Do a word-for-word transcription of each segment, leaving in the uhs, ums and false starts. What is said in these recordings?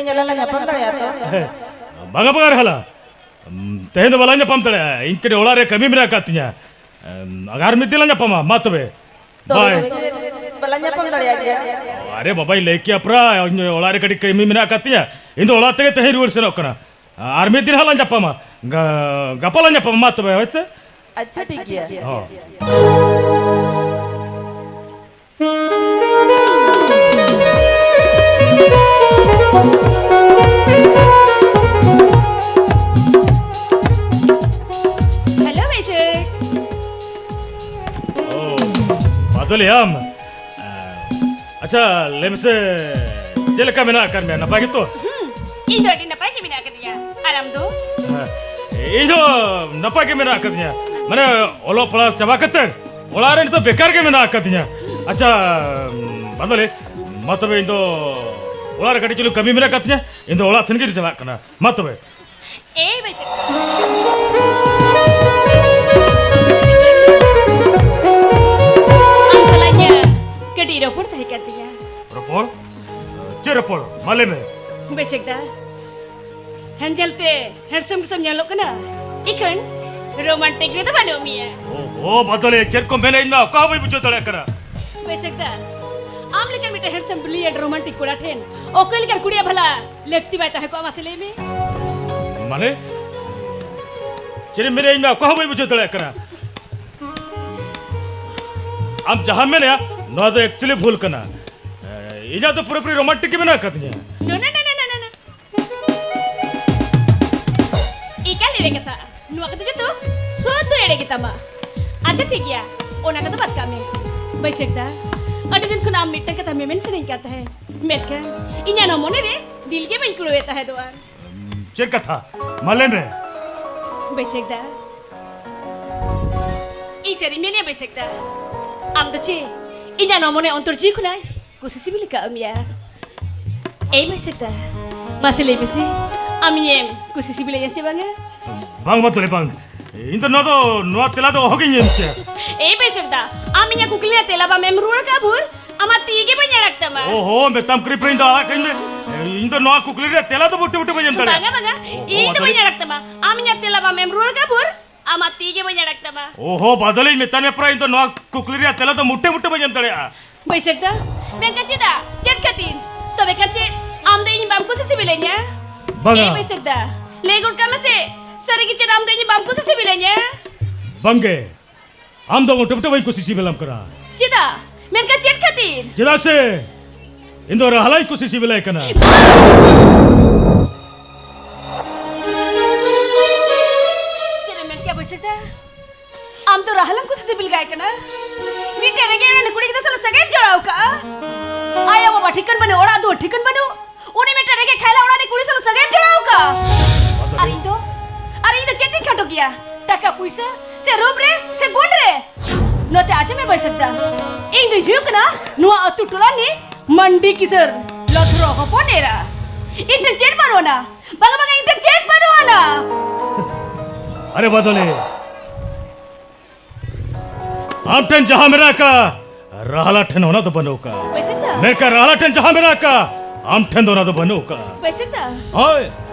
ᱧᱮᱞ ᱞᱟᱝ ᱧᱟᱯᱟᱢ ᱫᱟᱲᱮᱭᱟᱜᱼᱟ ᱛᱚ? ᱦᱮᱸ᱾ ᱵᱟᱝᱟ, ᱵᱟᱝᱟ, ᱨᱮᱦᱟᱞᱟ᱾ ᱩᱢ, ᱛᱮᱦᱮᱧ ᱫᱚ ᱵᱟᱞᱟᱝ ᱧᱟᱯᱟᱢ ᱫᱟᱲᱮᱭᱟᱜᱼᱟ᱾ ᱤᱧ ᱠᱟᱹᱴᱤᱡ ᱚᱲᱟᱜ ᱨᱮ ᱠᱟᱹᱢᱤ ᱢᱮᱱᱟᱜ ᱟᱠᱟᱫ ᱛᱤᱧᱟ᱾ ᱩᱢ, ᱟᱨ ᱢᱤᱫ ᱫᱤᱱ ᱞᱟᱝ ᱧᱟᱯᱟᱢᱟ᱾ ᱢᱟ ᱛᱚᱵᱮ᱾ ᱛᱚᱵᱮ ᱵᱟᱭ᱾ ᱛᱚ ᱪᱮᱫ ᱵᱟᱞᱟᱝ ᱧᱟᱯᱟᱢ ᱫᱟᱲᱮᱭᱟᱜ ᱜᱮᱭᱟ? ᱟᱨᱮ ᱵᱟᱵᱟᱧ ᱞᱟᱹᱭ ᱠᱮᱭᱟ ᱯᱨᱟᱭ, ᱤᱧ ᱚᱲᱟᱜ ᱨᱮ ᱠᱟᱹᱴᱤᱡ ᱠᱟᱹᱢᱤ ᱢᱮᱱᱟᱜ ᱟᱠᱟᱫ ᱛᱤᱧᱟ᱾ ᱤᱧ ᱫᱚ ᱚᱲᱟᱜ ᱛᱮᱜᱮ ᱛᱮᱦᱮᱧ ᱨᱩᱣᱟᱹᱲ ᱥᱮᱱᱚᱜ ᱠᱟᱱᱟ᱾ ᱟᱨ ᱢᱤᱫ ᱫᱤᱱ ᱦᱟᱸᱜ ᱞᱟᱝ ᱧᱟᱯᱟᱢᱟ᱾ ᱜᱟ-, ᱜᱟᱯᱟ ᱞᱟᱝ ᱧᱟᱯᱟᱢᱟ᱾ ᱢᱟ ᱛᱚᱵᱮ, ᱦᱳᱭ ᱥᱮ? ᱟᱪᱪᱷᱟ, ᱴᱷᱤᱠ ᱜᱮᱭᱟ᱾ ᱦᱚᱸ᱾ ᱦᱮᱞᱳ, ᱵᱮᱥᱮ᱾ ᱳ, ᱵᱟᱫᱚᱞᱤ ᱟᱢ? ᱟᱪᱪᱷᱟ, ᱞᱟᱹᱭ ᱢᱮᱥᱮ, ᱪᱮᱫ ᱞᱮᱠᱟ ᱢᱮᱱᱟᱜ ᱟᱠᱟᱫ ᱢᱮᱭᱟ? ᱱᱟᱯᱟᱭ ᱜᱮᱛᱚ? ᱦᱩᱸ, ᱤᱧ ᱫᱚ ᱟᱹᱰᱤ ᱱᱟᱯᱟᱭ ᱜᱮ ᱢᱮᱱᱟᱜ ᱟᱠᱟᱫᱤᱧᱟ᱾ ᱟᱨ ᱟᱢ ᱫᱚ? ᱦᱮᱸ, ᱤᱧ ᱦᱚᱸ ᱱᱟᱯᱟᱭ ᱜᱮ ᱢᱮᱱᱟᱜ ᱟᱠᱟᱫᱤᱧᱟ᱾ ᱢᱟᱱᱮ, ᱚᱞᱚᱜ ᱯᱟᱲᱦᱟᱣ ᱪᱟᱵᱟ ᱠᱟᱛᱮ ᱚᱲᱟᱜ ᱨᱮ ᱱᱤᱛᱚᱜ ᱵᱮᱠᱟᱨ ᱜᱮ ᱢᱮᱱᱟᱜ ᱟᱠᱟᱫᱤᱧᱟ᱾ ᱟᱪᱪᱷᱟ, ᱵᱟᱫᱚᱞᱤ, ᱢᱟ ᱛᱚᱵᱮ, ᱤᱧ ᱫᱚ ᱚᱲᱟᱜ ᱨᱮ ᱠᱟᱹᱴᱤᱡ ᱪᱩᱞᱩᱝ ᱠᱟᱹᱢᱤ ᱢᱮᱱᱟᱜ ᱟᱠᱟᱫ ᱛᱤᱧᱟ, ᱤᱧ ᱫᱚ ᱚᱲᱟᱜ ᱥᱮᱱ ᱜᱤᱧ ᱪᱟᱞᱟᱜ ᱠᱟᱱᱟ᱾ ᱢᱟ ᱛᱚᱵᱮ᱾ ᱮᱭ ᱵᱟᱹᱭᱥᱟᱹᱠᱷ᱾ ᱟᱢ ᱥᱟᱞᱟᱜ ᱤᱧᱟᱹᱜ ᱠᱟᱹᱴᱤᱡ ᱨᱚᱯᱚᱲ ᱛᱟᱦᱮᱸ ᱠᱟᱱ ᱛᱤᱧᱟ᱾ ᱨᱚᱯᱚᱲ? ᱪᱮᱫ ᱨᱚᱯᱚᱲ? ᱢᱟ ᱞᱟᱹᱭ ᱢᱮ᱾ ᱵᱟᱹᱭᱥᱟᱹᱠᱷ ᱫᱟ, ᱦᱮᱸ, ᱧᱮᱞᱛᱮ handsome ᱜᱮᱥᱮᱢ ᱧᱮᱞᱚᱜ ᱠᱟᱱᱟ, ᱤᱠᱷᱟᱹᱱ romantic ᱨᱮᱫᱚ ᱵᱟᱹᱱᱩᱜ ᱢᱮᱭᱟ᱾ ᱳ, ᱳ, ᱵᱟᱫᱚᱞᱮ, ᱪᱮᱫ ᱠᱚᱢ ᱢᱮᱱᱟ, ᱤᱧ ᱢᱟ ᱚᱠᱟ ᱦᱚᱸ ᱵᱟᱹᱧ ᱵᱩᱡᱷᱟᱹᱣ ᱫᱟᱲᱮᱭᱟᱜ ᱠᱟᱱᱟ᱾ ᱵᱟᱹᱭᱥᱟᱹᱠᱷ ᱫᱟ, ᱟᱢ ᱞᱮᱠᱟᱱ ᱢᱤᱫᱴᱮᱱ handsome brilliant romantic ᱠᱚᱲᱟ ᱴᱷᱮᱱ ᱚᱠᱚᱭ ᱞᱮᱠᱟᱱ ᱠᱩᱲᱤᱭᱟᱜ ᱵᱷᱟᱞᱟ ᱞᱟᱹᱠᱛᱤ ᱵᱟᱭ ᱛᱟᱦᱮᱸ ᱠᱚᱜᱼᱟ, ᱢᱟᱥᱮ ᱞᱟᱹᱭ ᱢᱮ᱾ ᱢᱟᱱᱮ? ᱪᱮᱫ ᱮᱢ ᱢᱮᱱᱮᱫᱼᱟ? ᱤᱧ ᱢᱟ ᱚᱠᱟ ᱦᱚᱸ ᱵᱟᱹᱧ ᱵᱩᱡᱷᱟᱹᱣ ᱫᱟᱲᱮᱭᱟᱜ ᱠᱟᱱᱟ᱾ ᱟᱢ ᱡᱟᱦᱟᱸᱢ ᱢᱮᱱᱮᱫᱼᱟ, ᱱᱚᱣᱟ ᱫᱚ actually ᱵᱷᱩᱞ ᱠᱟᱱᱟ᱾ ᱮ, ᱤᱧᱟᱹᱜ ᱫᱚ ᱯᱩᱨᱟᱹᱯᱩᱨᱤ romantic ᱜᱮ ᱢᱮᱱᱟᱜ ᱟᱠᱟᱫᱤᱧᱟ᱾ No, no, no, no, no, no, no. ᱮᱠᱟᱞ ᱮᱲᱮ ᱠᱟᱛᱷᱟ᱾ ᱱᱚᱣᱟ ᱠᱚᱫᱚ ᱡᱚᱛᱚ ᱥᱩᱫᱷᱩ ᱮᱲᱮ ᱜᱮᱛᱟᱢᱟ᱾ ᱟᱪᱪᱷᱟ, ᱴᱷᱤᱠ ᱜᱮᱭᱟ, ᱚᱱᱟ ᱠᱚᱫᱚ ᱵᱟᱫ ᱠᱟᱜ ᱢᱮ᱾ ᱵᱟᱹᱭᱥᱟᱹᱠᱷ ᱫᱟ, ᱟᱹᱰᱤ ᱫᱤᱱ ᱠᱷᱚᱱ ᱟᱢ ᱢᱤᱫᱴᱟᱝ ᱠᱟᱛᱷᱟ ᱢᱮᱢᱮᱱ ᱥᱟᱱᱟᱧ ᱠᱟᱱ ᱛᱟᱦᱮᱸᱫ, ᱢᱮᱱᱠᱷᱟᱱ ᱤᱧᱟᱹᱜ ᱱᱚᱣᱟ ᱢᱚᱱᱮ ᱨᱮ ᱫᱤᱞ ᱜᱮ ᱵᱟᱹᱧ ᱠᱩᱲᱟᱹᱣᱮᱫ ᱛᱟᱦᱮᱸᱫᱚᱜᱼᱟ᱾ ᱪᱮᱫ ᱠᱟᱛᱷᱟ? ᱢᱟ ᱞᱟᱹᱭ ᱢᱮ᱾ ᱵᱟᱹᱭᱥᱟᱹᱠᱷ ᱫᱟ, ᱤᱧ ᱥᱟᱹᱨᱤᱧ ᱢᱮᱱᱮᱫᱼᱟ ᱵᱟᱹᱭᱥᱟᱹᱠᱷ ᱫᱟ, ᱟᱢ ᱫᱚ ᱪᱮᱫ ᱤᱧᱟᱹᱜ ᱱᱚᱣᱟ ᱢᱚᱱᱮ ᱚᱱᱛᱚᱨ ᱡᱤᱣᱤ ᱠᱷᱚᱱᱟᱜ ᱠᱩᱥᱤ ᱥᱤᱵᱤᱞ ᱟᱠᱟᱫ ᱢᱮᱭᱟ? ᱮᱭ ᱵᱟᱹᱭᱥᱟᱹᱠᱷ ᱫᱟ, ᱢᱟᱥᱮ ᱞᱟᱹᱭ ᱢᱮᱥᱮ, ᱟᱢ ᱤᱧᱮᱢ ᱠᱩᱥᱤ ᱥᱤᱵᱤᱞᱮᱫᱼᱟ ᱪᱮ ᱵᱟᱝᱟ? ᱵᱟᱝ ᱵᱟᱫᱚᱞᱮ, ᱵᱟᱝ᱾ ᱤᱧ ᱫᱚ ᱱᱚᱣᱟ ᱫᱚ, ᱱᱚᱣᱟ ᱛᱮᱞᱟ ᱫᱚ ᱚᱦᱚᱜᱤᱧ ᱮᱢ ᱠᱮᱭᱟ᱾ ᱮᱭ ᱵᱟᱹᱭᱥᱟᱹᱠᱷ ᱫᱟ, ᱟᱢ ᱤᱧᱟᱹᱜ ᱠᱩᱠᱞᱤ ᱨᱮᱭᱟᱜ ᱛᱮᱞᱟ ᱵᱟᱢ ᱮᱢ ᱨᱩᱣᱟᱹᱲ ᱟᱠᱟᱫ ᱵᱷᱳᱨ, ᱟᱢᱟᱜ ᱛᱤ ᱜᱮ ᱵᱟᱹᱧ ᱟᱲᱟᱜ ᱛᱟᱢᱟ᱾ ᱳᱦᱳ, ᱢᱮᱛᱟᱢ ᱠᱟᱹᱱᱟᱹᱧ ᱯᱮ, ᱤᱧ ᱫᱚ ᱟᱲᱟᱜ ᱠᱟᱹᱧ ᱢᱮ᱾ ᱤᱧ ᱫᱚ ᱱᱚᱣᱟ ᱠᱩᱠᱞᱤ ᱨᱮᱭᱟᱜ ᱛᱮᱞᱟ ᱫᱚ ᱢᱚᱴᱮ ᱢᱚᱴᱮ ᱵᱟᱹᱧ ᱮᱢ ᱫᱟᱲᱮᱭᱟᱜᱼᱟ᱾ ᱵᱟᱝᱟ, ᱵᱟᱝᱟ, ᱳᱦᱳ, ᱤᱧ ᱫᱚ ᱢᱟᱫᱟᱨᱤ᱾ ᱵᱟᱹᱧ ᱟᱲᱟᱜ ᱛᱟᱢᱟ᱾ ᱟᱢ ᱤᱧᱟᱹᱜ ᱛᱮᱞᱟ ᱵᱟᱢ ᱮᱢ ᱨᱩᱣᱟᱹᱲ ᱠᱟᱜᱼᱟ ᱵᱷᱳᱨ, ᱟᱢᱟᱜ ᱛᱤ ᱜᱮ ᱵᱟᱹᱧ ᱟᱲᱟᱜ ᱛᱟᱢᱟ᱾ ᱳᱦᱳ, ᱵᱟᱫᱚᱞᱤᱧ ᱢᱮᱛᱟᱫ ᱢᱮᱭᱟ ᱯᱨᱟᱭ, ᱤᱧ ᱫᱚ ᱱᱚᱣᱟ ᱠᱩᱠᱞᱤ ᱨᱮᱭᱟᱜ ᱛᱮᱞᱟ ᱫᱚ ᱢᱚᱴᱮ ᱢᱚᱴᱮ ᱵᱟᱹᱧ ᱮᱢ ᱫᱟᱲᱮᱭᱟᱜᱼᱟ᱾ ᱵᱟᱹᱭᱥᱟᱹᱠᱷ ᱫᱟ, ᱢᱮᱱᱠᱷᱟᱱ ᱪᱮᱫᱟᱜ? ᱪᱮᱫ ᱠᱷᱟᱹᱛᱤᱨ? ᱛᱚᱵᱮ ᱠᱷᱟᱱ ᱪᱮᱫ ᱟᱢ ᱫᱚ ᱤᱧ ᱵᱟᱢ ᱠᱩᱥᱤ ᱥᱤᱵᱤᱞᱤᱧᱟ? ᱵᱟᱝᱟ᱾ ᱮᱭ ᱵᱟᱹᱭᱥᱟᱹᱠᱷ ᱫᱟ, ᱞᱟᱹᱭ ᱜᱚᱫ ᱠᱟᱜ ᱢᱮᱥᱮ, ᱥᱟᱹᱨᱤ ᱜᱮ ᱪᱮᱫ ᱟᱢ ᱫᱚ ᱤᱧ ᱵᱟᱢ ᱠᱩᱥᱤ ᱥᱤᱵᱤᱞᱤᱧᱟ? ᱵᱟᱝᱜᱮ, ᱟᱢ ᱫᱚ ᱢᱚᱴᱮ ᱢᱚᱴᱮ ᱵᱟᱹᱧ ᱠᱩᱥᱤ ᱥᱤᱵᱤᱞᱟᱢ ᱠᱟᱱᱟ᱾ ᱪᱮᱫᱟᱜ? ᱢᱮᱱᱠᱷᱟᱱ ᱪᱮᱫ ᱠᱷᱟᱹᱛᱤᱨ? ᱪᱮᱫᱟᱜ ᱥᱮ ᱤᱧ ᱫᱚ ᱨᱟᱦᱞᱟᱧ ᱠᱩᱥᱤ ᱥᱤᱵᱤᱞᱟᱭ ᱠᱟᱱᱟ᱾ ᱪᱮᱫ ᱮᱢ ᱢᱮᱱ ᱠᱮᱜᱼᱟ ᱵᱟᱹᱭᱥᱟᱹᱠᱷ ᱫᱟ? ᱟᱢ ᱫᱚ ᱨᱟᱦᱞᱟᱢ ᱠᱩᱥᱤ ᱥᱤᱵᱤᱞ ᱠᱟᱭ ᱠᱟᱱᱟ? ᱢᱤᱫᱴᱮᱱ ᱨᱮᱸᱜᱮᱡ ᱚᱲᱟᱜ ᱨᱮᱱ ᱠᱩᱲᱤ ᱜᱤᱫᱽᱨᱟᱹ ᱥᱟᱞᱟᱜ ᱥᱟᱹᱜᱟᱹᱭ ᱮᱢ ᱡᱚᱲᱟᱣ ᱠᱟᱜᱼᱟ? ᱟᱭᱳ ᱵᱟᱵᱟ ᱴᱷᱤᱠᱟᱹᱱ ᱵᱟᱹᱱᱩᱜ, ᱚᱲᱟᱜ ᱫᱩᱣᱟᱹᱨ ᱴᱷᱤᱠᱟᱹᱱ ᱵᱟᱹᱱᱩᱜ᱾ ᱩᱱᱤ ᱢᱤᱫᱴᱮᱱ ᱨᱮᱸᱜᱮᱡ ᱠᱷᱟᱭᱞᱟ ᱚᱲᱟᱜ ᱨᱤᱱᱤᱡ ᱠᱩᱲᱤ ᱥᱟᱞᱟᱜ ᱥᱟᱹᱜᱟᱹᱭ ᱮᱢ ᱡᱚᱲᱟᱣ ᱠᱟᱜᱼᱟ? ᱟᱨ ᱤᱧ ᱫᱚ, ᱟᱨ ᱤᱧ ᱫᱚ ᱪᱮᱫ ᱛᱤᱧ ᱠᱷᱟᱴᱚ ᱜᱮᱭᱟ? ᱴᱟᱠᱟ ᱯᱩᱭᱥᱟᱹ ᱥᱮ ᱨᱩᱯ ᱨᱮ ᱥᱮ ᱜᱩᱱ ᱨᱮ? ᱱᱚᱛᱮ ᱟᱸᱡᱚᱢ ᱢᱮ ᱵᱟᱹᱭᱥᱟᱹᱠᱷ ᱫᱟ, ᱤᱧ ᱫᱚᱧ ᱦᱩᱭᱩᱜ ᱠᱟᱱᱟ ᱱᱚᱣᱟ ᱟᱹᱛᱩ ᱴᱚᱞᱟ ᱨᱤᱱᱤᱡ ᱢᱟᱱᱰᱤ ᱠᱤᱥᱟᱹᱬ ᱞᱚᱛᱷᱨᱚ ᱦᱚᱯᱚᱱ ᱮᱨᱟ᱾ ᱤᱧ ᱴᱷᱮᱱ ᱪᱮᱫ ᱵᱟᱹᱱᱩᱜ ᱟᱱᱟ? ᱵᱟᱝᱟ, ᱵᱟᱝᱟ, ᱤᱧ ᱴᱷᱮᱱ ᱪᱮᱫ ᱵᱟᱹᱱᱩᱜ ᱟᱱᱟ᱾ ᱟᱨᱮ ᱵᱟᱫᱚᱞᱤ, ᱟᱢ ᱴᱷᱮᱱ ᱡᱟᱦᱟᱸ ᱢᱮᱱᱟᱜ ᱟᱠᱟᱫ, ᱨᱟᱦᱞᱟ ᱴᱷᱮᱱ ᱚᱱᱟ ᱫᱚ ᱵᱟᱹᱱᱩᱜ ᱟᱠᱟᱫ᱾ ᱵᱟᱹᱭᱥᱟᱹᱠᱷ ᱫᱟ᱾ ᱢᱮᱱᱠᱷᱟᱱ ᱨᱟᱦᱞᱟ ᱴᱷᱮᱱ ᱡᱟᱦᱟᱸ ᱢᱮᱱᱟᱜ ᱟᱠᱟᱫ, ᱟᱢ ᱴᱷᱮᱱ ᱫᱚ ᱚᱱᱟ ᱫᱚ ᱵᱟᱹᱱᱩᱜ ᱟᱠᱟᱫ᱾ ᱵᱟᱹᱭᱥᱟᱹᱠᱷ ᱫᱟ᱾ ᱦᱳᱭ,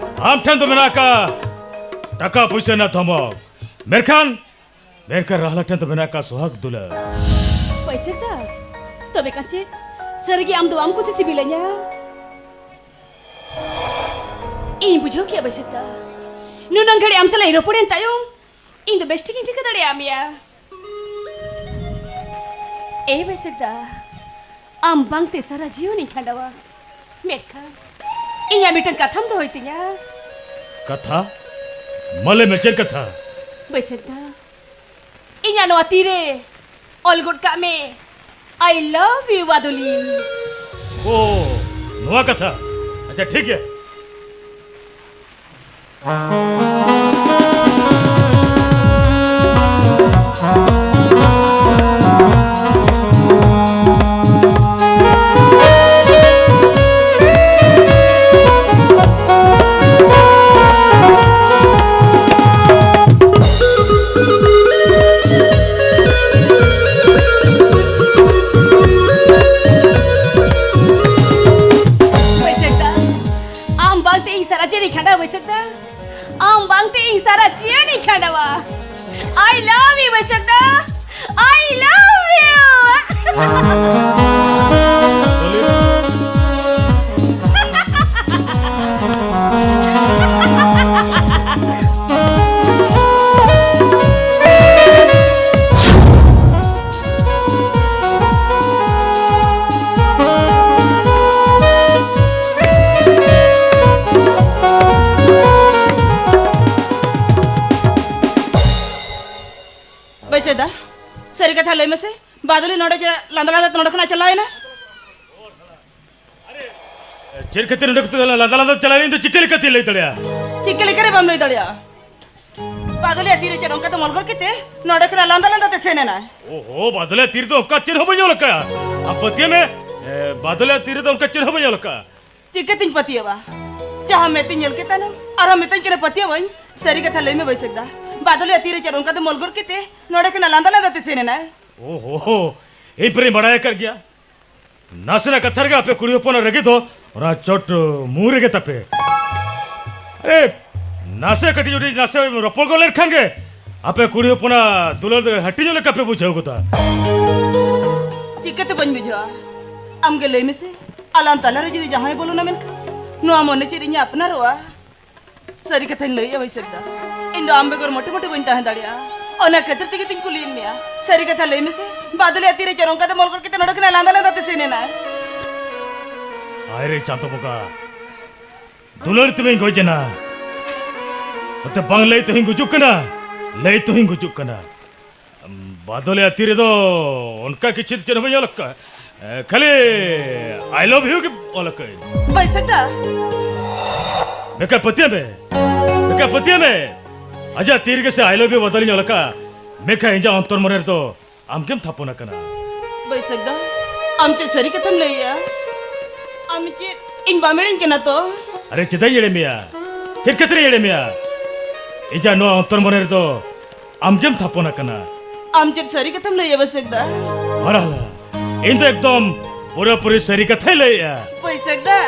ᱟᱢ ᱴᱷᱮᱱ ᱫᱚ ᱢᱮᱱᱟᱜ ᱟᱠᱟᱫ ᱴᱟᱠᱟ ᱯᱩᱭᱥᱟᱹ ᱨᱮᱱᱟᱜ ᱫᱷᱚᱢᱚᱠ, ᱢᱮᱱᱠᱷᱟᱱ, ᱢᱮᱱᱠᱷᱟᱱ ᱨᱟᱦᱞᱟ ᱴᱷᱮᱱ ᱫᱚ ᱢᱮᱱᱟᱜ ᱟᱠᱟᱫ ᱥᱚᱦᱟᱜᱽ ᱫᱩᱞᱟᱹᱲ᱾ ᱵᱟᱹᱭᱥᱟᱹᱠᱷ ᱫᱟ, ᱛᱚᱵᱮ ᱠᱷᱟᱱ ᱪᱮᱫ ᱥᱟᱹᱨᱤᱜᱮ ᱟᱢ ᱫᱚ ᱵᱟᱢ ᱠᱩᱥᱤ ᱥᱤᱵᱤᱞᱤᱧᱟ? ᱤᱧ ᱵᱩᱡᱷᱟᱹᱣ ᱠᱮᱜᱼᱟ ᱵᱟᱹᱭᱥᱟᱹᱠᱷ ᱫᱟ, ᱱᱩᱱᱟᱹᱝ ᱜᱷᱟᱹᱲᱤᱡ ᱟᱢ ᱥᱟᱞᱟᱜ ᱤᱧ ᱨᱚᱯᱚᱲᱮᱱ ᱛᱟᱭᱚᱢ ᱤᱧ ᱫᱚ ᱵᱮᱥ ᱴᱷᱤᱠ ᱤᱧ ᱴᱷᱤᱠᱟᱹ ᱫᱟᱲᱮᱭᱟᱜ ᱢᱮᱭᱟ᱾ ᱮ ᱵᱟᱹᱭᱥᱟᱹᱠᱷ ᱫᱟ, ᱟᱢ ᱵᱟᱝᱛᱮ ᱥᱟᱨᱟ ᱡᱤᱭᱚᱱᱤᱧ ᱠᱷᱟᱸᱰᱟᱣᱟ, ᱢᱮᱱᱠᱷᱟᱱ ᱤᱧᱟᱜ ᱢᱤᱫᱴᱟᱝ ᱠᱟᱛᱷᱟᱢ ᱫᱚᱦᱚᱭ ᱛᱤᱧᱟ᱾ ᱠᱟᱛᱷᱟ? ᱢᱟ ᱞᱟᱹᱭ ᱢᱮ, ᱪᱮᱫ ᱠᱟᱛᱷᱟ? ᱵᱟᱹᱭᱥᱟᱹᱠᱷ ᱫᱟ, ᱤᱧᱟᱜ ᱱᱚᱣᱟ ᱛᱤᱨᱮ ᱚᱞ ᱜᱚᱫ ᱠᱟᱜ ᱢᱮ, "I love you, ᱵᱟᱫᱚᱞᱤ᱾" ᱳ, ᱱᱚᱣᱟ ᱠᱟᱛᱷᱟ? ᱟᱪᱪᱷᱟ, ᱴᱷᱤᱠ ᱜᱮᱭᱟ᱾ ᱵᱟᱝᱛᱮ ᱤᱧ ᱥᱟᱨᱟ ᱡᱤᱭᱚᱱᱤᱧ ᱠᱷᱟᱸᱰᱟᱣᱟ ᱵᱟᱹᱭᱥᱟᱹᱠᱷ ᱫᱟ᱾ ᱟᱢ ᱵᱟᱝᱛᱮ ᱤᱧ ᱥᱟᱨᱟ ᱡᱤᱭᱚᱱᱤᱧ ᱠᱷᱟᱸᱰᱟᱣᱟ᱾ I love you Baisakh the. I love you᱾ ᱵᱟᱹᱭᱥᱟᱹᱠᱷ ᱫᱟ, ᱥᱟᱹᱨᱤ ᱠᱟᱛᱷᱟ ᱞᱟᱹᱭ ᱢᱮᱥᱮ, ᱵᱟᱫᱚᱞᱤ ᱱᱚᱰᱮ ᱪᱮᱫ ᱞᱟᱸᱫᱟ ᱞᱟᱸᱫᱟ ᱛᱮ ᱱᱚᱰᱮ ᱠᱷᱚᱱᱟᱜ ᱪᱟᱞᱟᱣ ᱮᱱᱟ? ᱪᱮᱫ ᱠᱷᱟᱹᱛᱤᱨ ᱱᱚᱰᱮ ᱠᱷᱚᱱᱟᱜ ᱞᱟᱸᱫᱟ ᱞᱟᱸᱫᱟ ᱪᱟᱞᱟᱣ ᱮᱱᱟ? ᱤᱧ ᱫᱚ ᱪᱤᱠᱟᱹ ᱞᱮᱠᱟᱛᱤᱧ ᱞᱟᱹᱭ ᱫᱟᱲᱮᱭᱟᱜᱼᱟ? ᱪᱤᱠᱟᱹ ᱞᱮᱠᱟᱨᱮ ᱵᱟᱢ ᱞᱟᱹᱭ ᱫᱟᱲᱮᱭᱟᱜᱼᱟ? ᱵᱟᱫᱚᱞᱤᱭᱟᱜ ᱛᱤᱨᱮ ᱪᱮᱫ ᱚᱱᱠᱟᱛᱮ ᱢᱚᱞᱜᱚᱨ ᱠᱟᱛᱮ ᱱᱚᱰᱮ ᱠᱷᱚᱱᱟᱜ ᱞᱟᱸᱫᱟ ᱞᱟᱸᱫᱟ ᱛᱮ ᱥᱮᱱ ᱮᱱᱟᱭ? ᱳᱦᱳ, ᱵᱟᱫᱚᱞᱤᱭᱟᱜ ᱛᱤ ᱨᱮᱫᱚ ᱚᱱᱠᱟ ᱪᱮᱫ ᱦᱚᱸ ᱵᱟᱹᱧ ᱧᱮᱞ ᱟᱠᱟᱫᱼᱟ᱾ ᱟᱢ ᱯᱟᱹᱛᱭᱟᱹᱣ ᱢᱮ, ᱮ, ᱵᱟᱫᱚᱞᱤᱭᱟᱜ ᱛᱤ ᱨᱮᱫᱚ ᱚᱱᱠᱟ ᱪᱮᱫ ᱦᱚᱸ ᱵᱟᱹᱧ ᱧᱮᱞ ᱟᱠᱟᱫᱼᱟ᱾ ᱪᱤᱠᱟᱹᱛᱤᱧ ᱯᱟᱹᱛᱭᱟᱹᱣᱟ? ᱡᱟᱦᱟᱸ ᱢᱮᱫ ᱛᱤᱧ ᱧᱮᱞ ᱠᱮᱫ ᱛᱟᱭᱱᱚᱢ ᱟᱨᱦᱚᱸ ᱢᱮᱛᱟᱹᱧ ᱠᱟᱱᱟ ᱯᱟᱹᱛᱭᱟᱹᱣᱟᱹᱧ᱾ ᱥᱟᱹᱨᱤ ᱠᱟᱛᱷᱟ ᱞᱟᱹᱭ ᱢᱮ ᱵᱟᱹᱭᱥᱟᱹᱠᱷ ᱫᱟ, ᱵᱟᱫᱚᱞᱤᱭᱟᱜ ᱛᱤᱨᱮ ᱪᱮᱫ ᱚᱱᱠᱟᱛᱮ ᱢᱚᱞᱜᱚᱨ ᱠᱟᱛᱮ ᱱᱚᱰᱮ ᱠᱷᱚᱱᱟᱜ ᱞᱟᱸᱫᱟ ᱞᱟᱸᱫᱟ ᱛᱮ ᱥᱮᱱ ᱮᱱᱟᱭ? ᱳᱦᱳ, ᱤᱧ ᱯᱮᱨᱮᱧ ᱵᱟᱲᱟᱭ ᱟᱠᱟᱫ ᱜᱮᱭᱟ᱾ ᱱᱟᱥᱮᱱᱟᱜ ᱠᱟᱛᱷᱟ ᱨᱮᱜᱮ ᱟᱯᱮ ᱠᱩᱲᱤ ᱦᱚᱯᱚᱱᱟᱜ ᱨᱟᱹᱜᱤ ᱫᱚ ᱚᱱᱟ ᱪᱚᱴ ᱢᱩ ᱨᱮᱜᱮ ᱛᱟᱯᱮ᱾ ᱮ, ᱱᱟᱥᱮ ᱠᱟᱹᱴᱤᱡ ᱩᱰᱤᱡ ᱱᱟᱥᱮ ᱨᱚᱯᱚᱲ ᱜᱚᱫ ᱞᱮᱱᱠᱷᱟᱱ ᱜᱮ ᱟᱯᱮ ᱠᱩᱲᱤ ᱦᱚᱯᱚᱱᱟᱜ ᱫᱩᱞᱟᱹᱲ ᱫᱚ ᱦᱟᱹᱴᱤᱧᱚᱜ ᱞᱮᱠᱟ ᱯᱮ ᱵᱩᱡᱷᱟᱹᱣ ᱜᱚᱫᱟ᱾ ᱪᱤᱠᱟᱹᱛᱮ ᱵᱟᱹᱧ ᱵᱩᱡᱷᱟᱹᱣᱟ? ᱟᱢᱜᱮ ᱞᱟᱹᱭ ᱢᱮᱥᱮ, ᱟᱞᱟᱝ ᱛᱟᱞᱟᱨᱮ ᱡᱩᱫᱤ ᱡᱟᱦᱟᱸᱭ ᱵᱚᱞᱚᱱᱟ ᱢᱮᱱᱠᱷᱟᱱ ᱱᱚᱣᱟ ᱢᱚᱱᱮ ᱪᱮᱫ ᱤᱧᱮ ᱟᱯᱱᱟᱨᱚᱜᱼᱟ? ᱥᱟᱹᱨᱤ ᱠᱟᱛᱷᱟᱧ ᱞᱟᱹᱭᱮᱜᱼᱟ ᱵᱟᱹᱭᱥᱟᱹᱠᱷ ᱫᱟ, ᱤᱧ ᱫᱚ ᱟᱢ ᱵᱮᱜᱚᱨ ᱢᱚᱴᱮ ᱢᱚᱴᱮ ᱵᱟᱹᱧ ᱛᱟᱦᱮᱸ ᱫᱟᱲᱮᱭᱟᱜᱼᱟ᱾ ᱚᱱᱟ ᱠᱷᱟᱹᱛᱤᱨ ᱛᱮᱜᱮ ᱛᱤᱧ ᱠᱩᱞᱤᱭᱮᱫ ᱢᱮᱭᱟ᱾ ᱥᱟᱹᱨᱤ ᱠᱟᱛᱷᱟ ᱞᱟᱹᱭ ᱢᱮᱥᱮ, ᱵᱟᱫᱚᱞᱤᱭᱟᱜ ᱛᱤᱨᱮ ᱪᱚᱨᱚᱝ ᱠᱟᱛᱮ ᱢᱚᱞ ᱜᱚᱫ ᱠᱟᱛᱮ ᱱᱚᱰᱮ ᱠᱷᱚᱱᱟᱜ ᱞᱟᱸᱫᱟ ᱞᱟᱸᱫᱟ ᱛᱮ ᱥᱮᱱ ᱮᱱᱟᱭ? ᱦᱟᱭ ᱨᱮ ᱪᱟᱸᱫᱚ ᱵᱚᱸᱜᱟ, ᱫᱩᱞᱟᱹᱲ ᱛᱮᱢᱟᱧ ᱜᱚᱡ ᱮᱱᱟ, ᱱᱚᱛᱮ ᱵᱟᱝ ᱞᱟᱹᱭ ᱛᱮᱦᱚᱧ ᱜᱩᱡᱩᱜ ᱠᱟᱱᱟ, ᱞᱟᱹᱭ ᱛᱮᱦᱚᱧ ᱜᱩᱡᱩᱜ ᱠᱟᱱᱟ᱾ ᱵᱟᱫᱚᱞᱤᱭᱟᱜ ᱛᱤ ᱨᱮᱫᱚ ᱚᱱᱠᱟ ᱠᱤᱪᱷᱩ ᱪᱮᱫ ᱦᱚᱸ ᱵᱟᱹᱧ ᱚᱞ ᱟᱠᱟᱫᱼᱟ, ᱮ, ᱠᱷᱟᱹᱞᱤ "I love you" ᱜᱮ ᱚᱞ ᱟᱠᱟᱫᱼᱟᱹᱧ᱾ ᱵᱟᱹᱭᱥᱟᱹᱠᱷ ᱫᱟ, ᱢᱮᱠᱷᱟ ᱯᱟᱹᱛᱭᱟᱹᱣ ᱢᱮ, ᱢᱮᱠᱷᱟ ᱯᱟᱹᱛᱭᱟᱹᱣ ᱢᱮ, ᱟᱡᱟᱜ ᱛᱤ ᱨᱮᱜᱮ ᱥᱮ "I love you" ᱵᱟᱫᱚᱞᱤᱧ ᱚᱞ ᱟᱠᱟᱫᱼᱟ, ᱢᱮᱠᱷᱟ ᱤᱧᱟᱹᱜ ᱚᱱᱛᱚᱨ ᱢᱚᱱᱮ ᱨᱮᱫᱚ ᱟᱢ ᱜᱮᱢ ᱛᱷᱟᱯᱚᱱ ᱟᱠᱟᱱᱟ᱾ ᱵᱟᱹᱭᱥᱟᱹᱠᱷ ᱫᱟ, ᱟᱢ ᱪᱮᱫ ᱥᱟᱹᱨᱤ ᱠᱟᱛᱷᱟᱢ ᱞᱟᱹᱭᱮᱜᱼᱟ? ᱟᱢ ᱪᱮᱫ ᱤᱧ ᱵᱟᱢ ᱮᱲᱮᱧ ᱠᱟᱱᱟ ᱛᱚ? ᱟᱨᱮ, ᱪᱮᱫᱟᱜ ᱤᱧ ᱮᱲᱮ ᱢᱮᱭᱟ? ᱪᱮᱫ ᱠᱷᱟᱹᱛᱤᱨ ᱤᱧ ᱮᱲᱮ ᱢᱮᱭᱟ? ᱤᱧᱟᱹᱜ ᱱᱚᱣᱟ ᱚᱱᱛᱚᱨ ᱢᱚᱱᱮ ᱨᱮᱫᱚ ᱟᱢ ᱜᱮᱢ ᱛᱷᱟᱯᱚᱱ ᱟᱠᱟᱱᱟ᱾ ᱟᱢ ᱪᱮᱫ ᱥᱟᱹᱨᱤ ᱠᱟᱛᱷᱟᱢ ᱞᱟᱹᱭᱮᱜᱼᱟ ᱵᱟᱹᱭᱥᱟᱹᱠᱷ ᱫᱟ? ᱟᱨ ᱦᱟᱞᱟ, ᱤᱧ ᱫᱚ ᱮᱠᱫᱚᱢ ᱯᱩᱨᱟᱹᱯᱩᱨᱤ ᱥᱟᱹᱨᱤ ᱠᱟᱛᱷᱟᱧ ᱞᱟᱹᱭᱮᱜᱼᱟ᱾ ᱵᱟᱹᱭᱥᱟᱹᱠᱷ ᱫᱟ,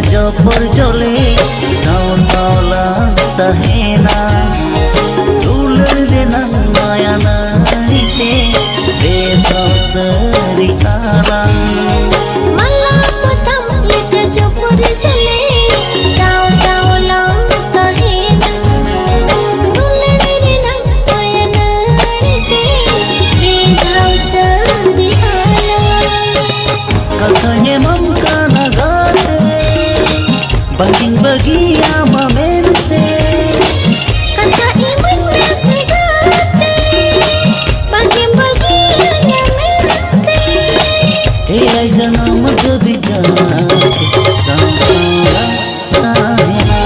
ᱡᱚᱯᱚᱨ ᱡᱚᱞᱮ ᱥᱟᱶ ᱥᱟᱶ ᱞᱟᱝ ᱛᱟᱦᱮᱱᱟ᱾ ᱫᱩᱞᱟᱹᱲ ᱨᱮᱱᱟᱝ ᱢᱟᱭᱟ ᱱᱟᱹᱲᱤ ᱛᱮ ᱵᱮᱫᱷᱟᱣ ᱥᱟᱹᱨᱤ ᱟᱞᱟᱝ᱾ ᱢᱟᱞᱟ ᱯᱚᱛᱟᱢ ᱞᱮᱠᱟ ᱡᱚᱯᱚᱨ ᱡᱚᱞᱮ ᱥᱟᱶ ᱥᱟᱶ ᱞᱟᱝ ᱛᱟᱦᱮᱱᱟ᱾ ᱫᱩᱞᱟᱹᱲ ᱨᱮᱱᱟᱝ ᱢᱟᱭᱟ ᱱᱟᱹᱲᱤ ᱛᱮ ᱵᱮᱫᱷᱟᱣ ᱥᱟᱹᱨᱤ ᱟᱞᱟᱝ᱾ ᱠᱟᱛᱷᱟᱧ ᱮᱢᱟᱢ ᱠᱟᱱᱟ ᱜᱟᱛᱮ, ᱵᱟᱝᱤᱧ ᱵᱟᱹᱜᱤᱭᱟᱢᱟ ᱢᱮᱱᱛᱮ᱾ ᱠᱟᱛᱷᱟ ᱤᱢᱟᱹᱧ ᱢᱮᱥᱮ ᱜᱟᱛᱮ, ᱵᱟᱝᱮᱢ ᱵᱟᱹᱜᱤᱭᱟᱹᱧᱟ ᱢᱮᱱᱛᱮ᱾ ᱮᱭᱟᱭ ᱡᱟᱱᱟᱢ ᱫᱷᱟᱹᱵᱤᱡ ᱜᱟᱛᱮ ᱥᱟᱶ ᱥᱟᱶ ᱞᱟᱝ ᱛᱟᱦᱮᱱᱟ᱾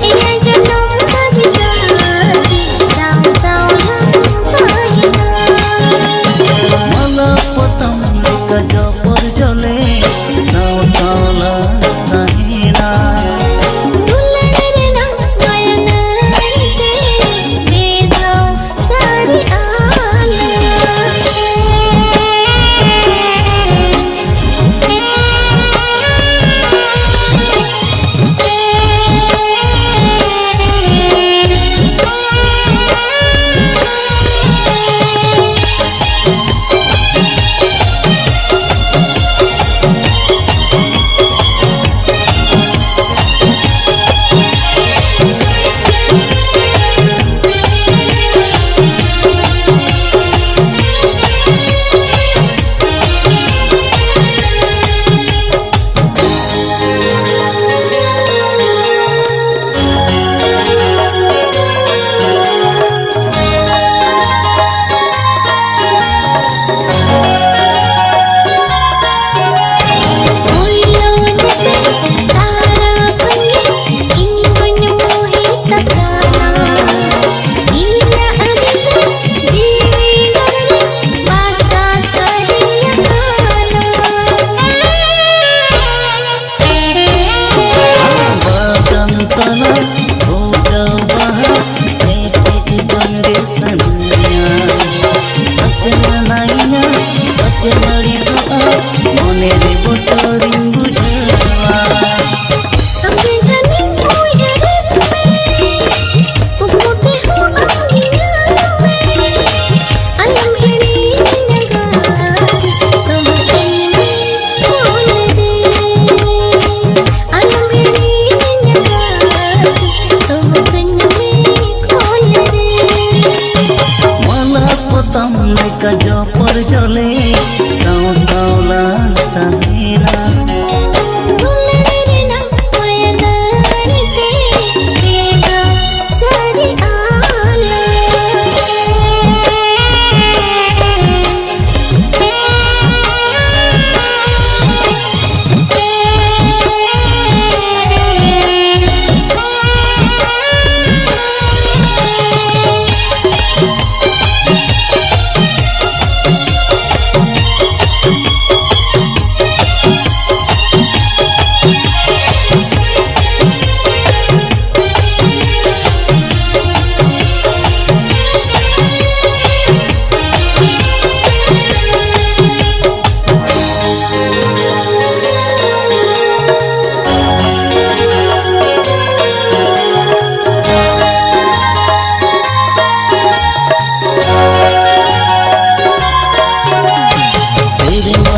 ᱮᱭᱟᱭ ᱡᱟᱱᱟᱢ ᱫᱷᱟᱹᱵᱤᱡ ᱜᱟᱛᱮ ᱥᱟᱶ ᱥᱟᱶ ᱞᱟᱝ ᱛᱟᱦᱮᱱᱟ᱾ ᱢᱟᱞᱟ ᱯᱚᱛᱟᱢ ᱞᱮᱠᱟ ᱡᱚᱯᱚᱨ ᱡᱚᱞᱮ ᱥᱟᱶ ᱥᱟᱶ ᱞᱟᱝ ᱛᱟᱦᱮᱱᱟ᱾ ᱫᱩᱞᱟᱹᱲ ᱨᱮᱱᱟᱜ ᱢᱟᱭᱟ ᱱᱟᱹᱲᱤ ᱛᱮ ᱵᱮᱫᱷᱟᱣ ᱥᱟᱹᱨᱤ ᱟᱞᱮ᱾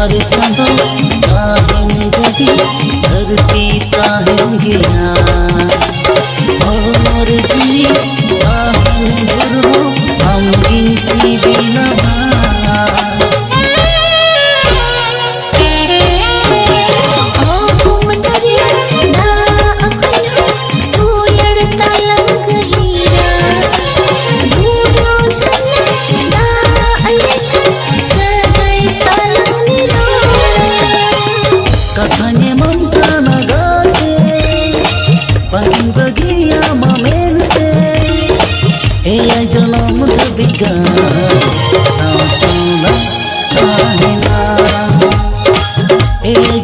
ᱟᱨ ᱪᱟᱸᱫᱚ ᱛᱟᱦᱮᱱ ᱡᱩᱫᱤ ᱫᱷᱟᱹᱨᱛᱤ ᱛᱟᱦᱮᱱ ᱜᱮᱭᱟ, ᱦᱚᱲᱢᱚ ᱨᱮ ᱡᱤᱣᱤ ᱛᱟᱦᱮᱱ ᱵᱷᱳᱨ ᱦᱚᱸ ᱟᱢᱜᱤᱧ ᱥᱤᱵᱤᱞᱟᱢᱟ᱾ ᱠᱟᱛᱷᱟᱧ ᱮᱢᱟᱢ ᱠᱟᱱᱟ ᱜᱟᱛᱮ, ᱵᱟᱝᱤᱧ ᱵᱟᱹᱜᱤᱭᱟᱢᱟ ᱢᱮᱱᱛᱮ, ᱮᱭᱟᱭ ᱡᱚᱱᱚᱢ ᱫᱷᱟᱹᱵᱤᱡ ᱜᱟᱱ ᱥᱟᱶ ᱥᱟᱶ ᱞᱟᱝ ᱛᱟᱦᱮᱱᱟ᱾ ᱮᱭᱟᱭ